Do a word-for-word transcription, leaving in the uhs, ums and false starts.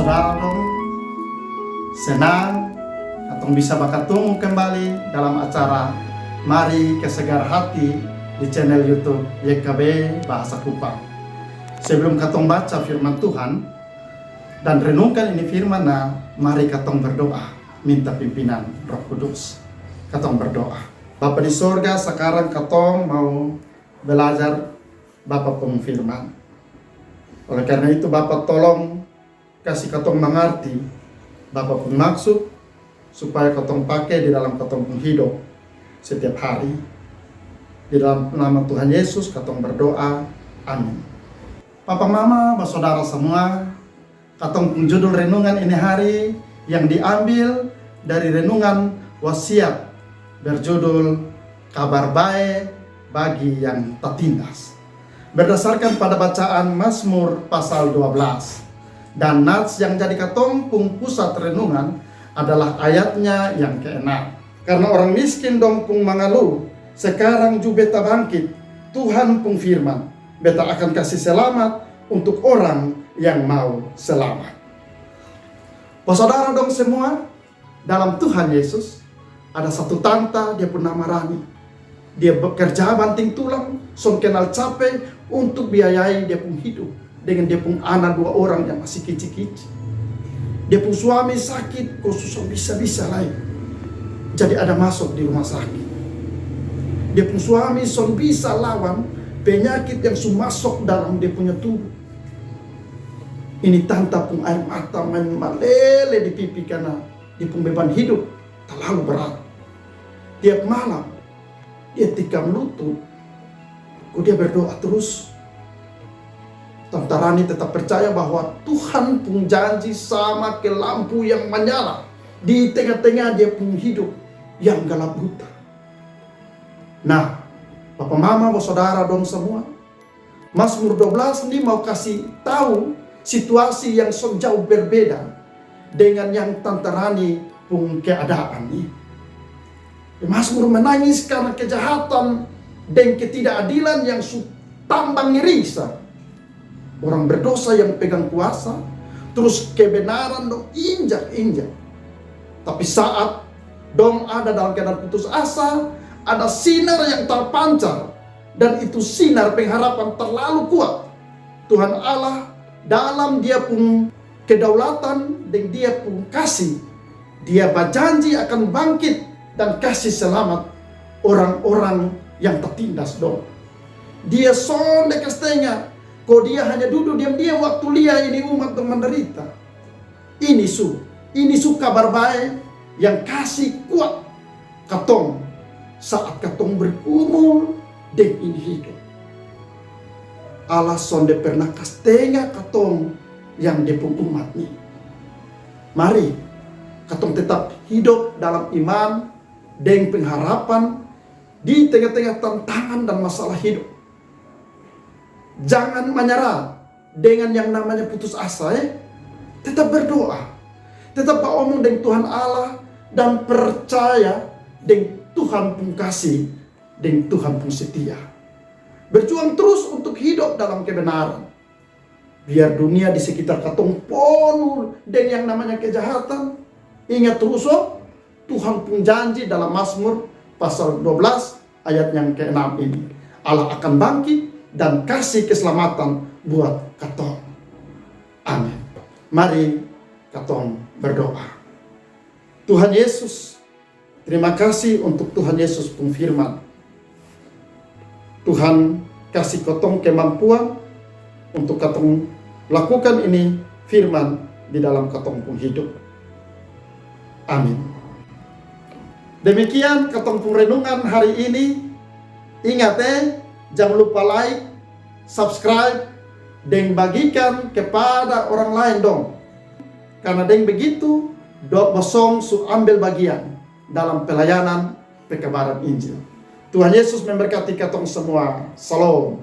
Shalom. Senang katong bisa bakatumu kembali dalam acara Mari Kesegar Hati di channel YouTube Y K B Bahasa Kupang. Sebelum katong baca firman Tuhan dan renungkan ini firman, nah, mari katong berdoa minta pimpinan Roh Kudus. Katong berdoa. Bapa di sorga, sakarang katong mau belajar Bapa pung firman. Oleh karena itu, Bapa tolong kasi katong mangarti Bapa pung maksud supaya katong pake di dalam katong pung hidup setiap hari. Di dalam nama Tuhan Yesus katong berdoa. Amin. Papa, mama, basodara semua, katong pung judul renungan ini hari yang diambil dari renungan Wasiat berjudul Kabar Bae bagi yang tatindas. Berdasarkan pada bacaan Mazmur pasal dua belas, dan nats yang jadi katong pung pusat renungan adalah ayatnya yang keenam. Karena orang miskin dong pung mangalu, sekarang ju beta bangkit, Tuhan pung firman, beta akan kasi selamat untuk orang yang mau selamat. Basodara dong semua, dalam Tuhan Yesus ada satu tanta, dia pung nama Rani. Dia bekerja banting tulang, son kenal cape untuk biayai dia pung hidup dengan dia pung ana dua orang yang masih kici-kici. Dia pung suami sakit ko su son bisa-bisa lai, jadi ada masuk di rumah sakit. Dia pung suami son bisa lawan penyakit yang su masuk dalam dia punya tubuh. Ini tanta pung air mata main malele di pipi karena dia pung beban hidup talalu berat. Tiap malam dia tikam lutut, ko dia berdoa terus. Tanta Rani tetap percaya bahwa Tuhan pung janji sama ke lampu yang manyala di tenga-tenga dia pung hidup yang galap buta. Nah, papa mama basodara dong semua, Mazmur dua belas ni mau kasi tau situasi yang son jauh berbeda dengan yang tanta Rani pung keadaan ni. Mazmur menangis karena kejahatan dan ketidakadilan yang su tambang ngerisa. Orang berdosa yang pegang kuasa, terus kebenaran dong injak-injak. Tapi saat dong ada dalam keadaan putus asa, ada sinar yang terpancar, dan itu sinar pengharapan terlalu kuat. Tuhan Allah dalam dia pung kedaulatan dan dia pung kasih, dia bajanji akan bangkit dan kasih selamat orang-orang yang tertindas dong. Dia sonde kastenga, ko dia hanya dudu diam-diam waktu lia ini umat dong menderita. Ini su, ini su kabar bae yang kasi kuat katong saat katong bergumul deng ini hidup. Allah sonde pernah kastenga katong yang dia pung umat ni. Mari katong tetap hidup dalam iman deng pengharapan di tenga-tenga tantangan dan masalah hidup. Jangan manyarah dengan yang namanya putus asa, eh. Tetap berdoa. Tetap baomong deng Tuhan Allah dan percaya deng Tuhan pung kasih, deng Tuhan pung setia. Berjuang terus untuk hidup dalam kebenaran. Biar dunia di sekitar katong ponu deng yang namanya kejahatan, ingat terus, oh, Tuhan pung janji dalam Mazmur pasal dua belas ayat yang keenam ini, Allah akan bangkit dan kasih keselamatan buat katong. Amin. Mari katong berdoa. Tuhan Yesus, terima kasih untuk Tuhan Yesus pung firman. Tuhan kasi katong kemampuan untuk katong lakukan ini firman di dalam katong pung hidup. Amin. Demikian katong pung renungan hari ini. Ingat, eh, jangan lupa like, subscribe, deng bagikan kepada orang lain dong. Karena deng begitu, dok bosong su ambil bagian dalam pelayanan pekabaran Injil. Tuhan Yesus memberkati katong semua. Shalom.